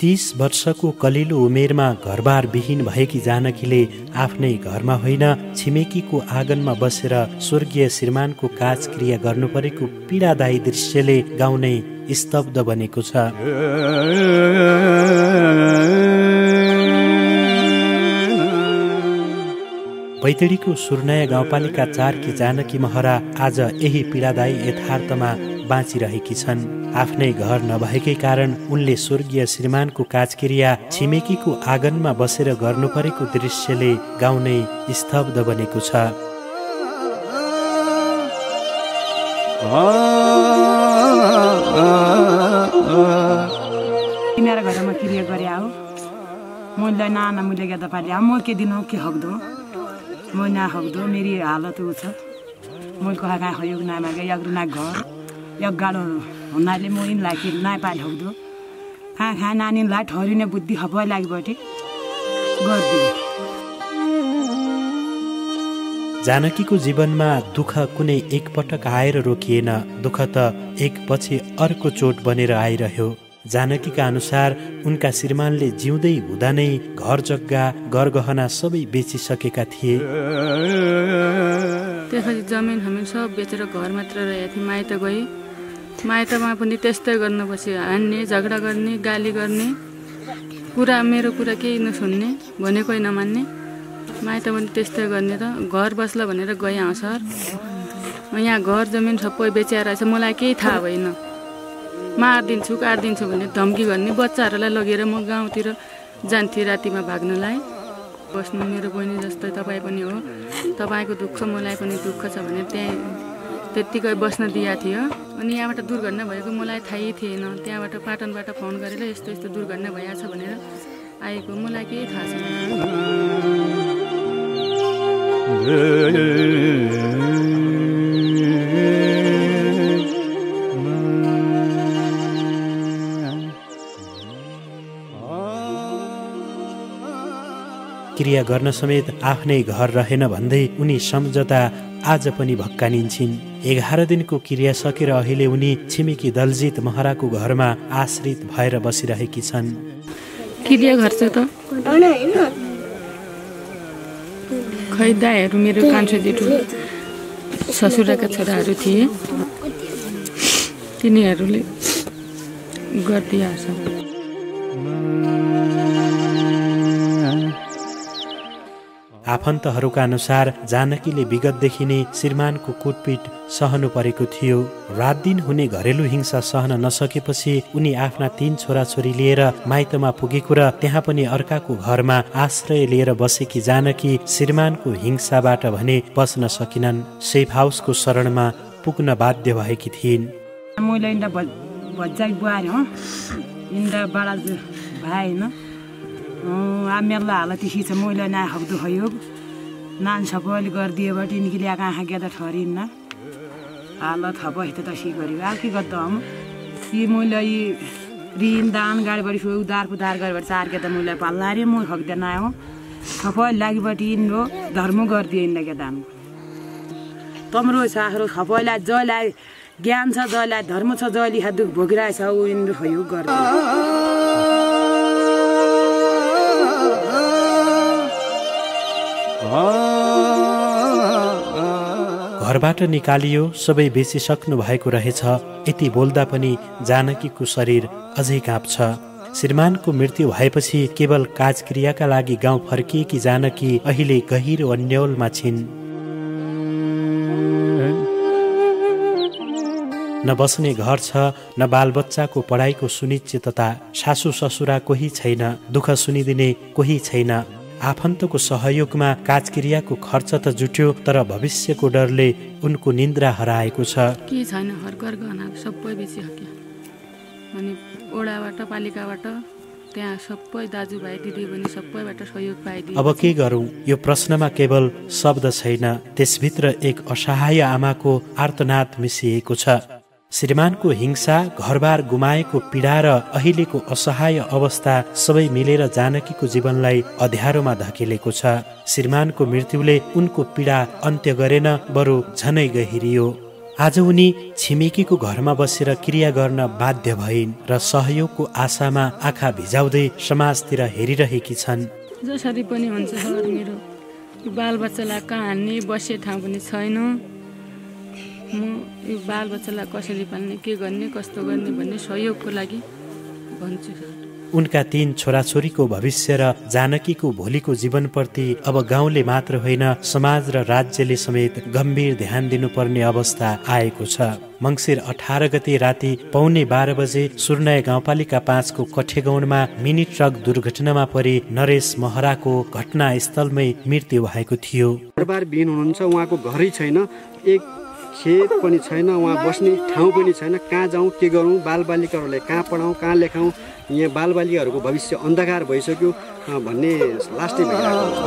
30 वर्षको कलिलो उमेरमा घरबार विहीन भएकी जानकीले आफ्नै घरमा होइन छिमेकीको आँगनमा बसेर स्वर्गीय श्रीमानको काजक्रिया गर्नु परेको पीडादायी दृश्यले गाउँ नै स्तब्ध बनेको छ। बैतडीको सुर्नाया गाउँपालिका 4 की जानकी महरा आज यही पीडादायी यथार्थमा बाँचिरहेकी छन्। आफ्नै घर नभएकै कारण उनले स्वर्गीय श्रीमानको काजक्रिया छिमेकीको आँगनमा बसेर गर्नु परेको दृश्यले गाउँ नै स्तब्ध बनेको छ। मेरा घरमा क्रिया गरे आओ मैले नाना मैले गर्दा पाले म के दिन के हक्दो म ना हक्दो मेरी हालत उ छ मैले कहाँ कहाँ खयोग ना मागे यग्रु ना घर यग गाडो हुनाले म इनलाई कि ना पाले हक्दो कहाँ कहाँ नानीलाई ठहरिने बुद्धि हबय लागिबटे गर्दियो। जानकीको जीवनमा दुःख कुनै एकपटक आएर रोकिएन, दुःख त एकपछि अर्को चोट बनेर आइरह्यो। जानकीका अनुसार उनका श्रीमानले जिउँदै हुँदा नै घर जग्गा गरगहना सबै बेचिसकेका थिए। त्यसपछि जमिन हामी सब बेचेर घर मात्र रहेको थिएँ। माइत गएँ, माइतमा पनि त्यस्तै गर्नुपर्छ, हान्ने झगडा गर्ने गाली गर्ने, मेरो कुरा केही नसुन्ने, भनेकै नमान्ने, माइत पनि त्यस्तै गर्ने। र घर बस्ला भनेर गएँ सर, यहाँ घर जमिन सबै बेचेर रहेछ, मलाई केही थाहा भएन। मारिदिन्छु काटिदिन्छु भन्ने धम्की गर्ने, बच्चाहरूलाई लगेर म गाउँतिर जान्थेँ रातिमा भाग्नलाई। बस्नु मेरो बहिनी जस्तै तपाईँ पनि हो, तपाईँको दुःख मलाई पनि दुःख छ भने त्यहाँ त्यत्तिकै बस्न दिएको थियो। अनि यहाँबाट दुर्घटना भएको मलाई थाहै थिएन। त्यहाँबाट पाटनबाट फोन गरेर यस्तो यस्तो दुर्घटना भइहाल्छ भनेर आएको, मलाई केही थाहा छैन। क्रिया गर्न समेत आफ्नै घर रहेन भन्दै उनी सम्झदा आज पनि भक्कानिन्छिन्। 11 दिनको क्रिया सकेर अहिले उनी छिमेकी दलजित महराको घरमा आश्रित भएर बसिरहेकी छन्। क्रिया घर छ त खै दाइहरू मेरो कान्छो जेठो ससुराका छोराहरू थिए, तिनीहरूले गरिदिहाल्छ। आफन्तहरूका अनुसार जानकीले विगतदेखि नै श्रीमानको कुटपिट सहनु परेको थियो। रात दिन हुने घरेलु हिंसा सहन नसकेपछि उनी आफ्ना 3 छोराछोरी लिएर माइतमा पुगेको र त्यहाँ पनि अर्काको घरमा आश्रय लिएर बसेकी जानकी श्रीमानको हिंसाबाट भने बस्न सकिनन्। सेफ हाउसको शरणमा पुग्न बाध्य भएकी थिइन्। मैले इन्दा भज्जाइ बुहारी हो, इन्दा बडा भाइ न आमेला हालत यही छ। मैले ना हक्दो खयो नान सबैले गरिदिएबाट निकले कहाँ गेदा ठहरिन्न हालत हब त तसी गऱ्यो। आ के गर्दा हम यी मैले यी ऋण दान गाडीबाट उधार पुधार गरेबाट 4 गेदा मैले पाल्ला रे म हक्दैन आयो सबै लागिबाट इन्रो धर्म गरिदिए इन्दा गेदान तम्रो सारो सबैलाई जलाई ज्ञान छ, जलाई धर्म छ, जली दुख भोगिरहेछ ऊ इन्रो खयो गर्छ। घरबाट निकालियो, सबै बेचिसक्नु भएको रहेछ। यति बोल्दा पनि जानकीको शरीर अझै काँप्छ। श्रीमानको मृत्यु भएपछि केवल काजक्रियाका लागि गाउँ फर्किएकी जानकी अहिले गहिरो अन्यलमा छिन्। न बस्ने घर छ, न बालबच्चाको पढाइको सुनिश्चितता, सासू ससुरा कोही छैन, दुःख सुनिदिने कोही छैन। आफन्तको सहयोगमा काजक्रियाको खर्च त जुट्यो, तर भविष्यको डरले उनको निन्द्रा हराएको छ। के छैन, हरकर गहना सबै बेचिसक्यो। अनि ओडाबाट पालिकाबाट त्यहाँ सबै दाजुभाइ दिदीबहिनी सबैबाट सहयोग पाइदियो। अब के गरौँ? यो प्रश्नमा केवल शब्द छैन, त्यसभित्र एक असहाय आमाको आर्तनाद मिसिएको छ। श्रीमानको हिंसा, घरबार गुमाएको पीडा र अहिलेको असहाय अवस्था सबै मिलेर जानकीको जीवनलाई अँध्यारोमा धकेलेको छ। श्रीमानको मृत्युले उनको पीडा अन्त्य गरेन, बरु झनै गहिरियो। आज उनी छिमेकीको घरमा बसेर क्रिया गर्न बाध्य भइन् र सहयोगको आशामा आँखा भिजाउँदै समाजतिर हेरिरहेकी छन्। जसरी पनि हुन्छ सर, मेरो बालबच्चालाई कहाँ हान्ने बस्ने ठाउँ पनि छैन। म यो बालबच्चालाई कसरी पाल्ने, के गर्ने, कस्तो गर्ने भन्ने सहयोगको लागि भन्छु सर। उनका 3 छोराछोरीको भविष्य र जानकीको भोलिको जीवनप्रति अब गाउँले मात्र होइन समाज र राज्यले समेत गम्भीर ध्यान दिनुपर्ने अवस्था आएको छ। मङ्सिर 18 गते राति 11:15 बजे सुर्नय गाउँपालिका 5 को कठेगाउँमा मिनी ट्रक दुर्घटनामा परि नरेश महराको घटनास्थलमै मृत्यु भएको थियो। घरबारविहीन हुनुहुन्छ, उहाँको घरै छैन, एक खेत पनि छैन, उहाँ बस्ने ठाउँ पनि छैन। कहाँ जाउँ, के गरौँ, बालबालिकाहरूलाई कहाँ पढाउँ, कहाँ लेखाउँ, यहाँ बालबालिकाहरूको भविष्य अन्धकार भइसक्यो भन्ने लास्टै भइरहेको छ।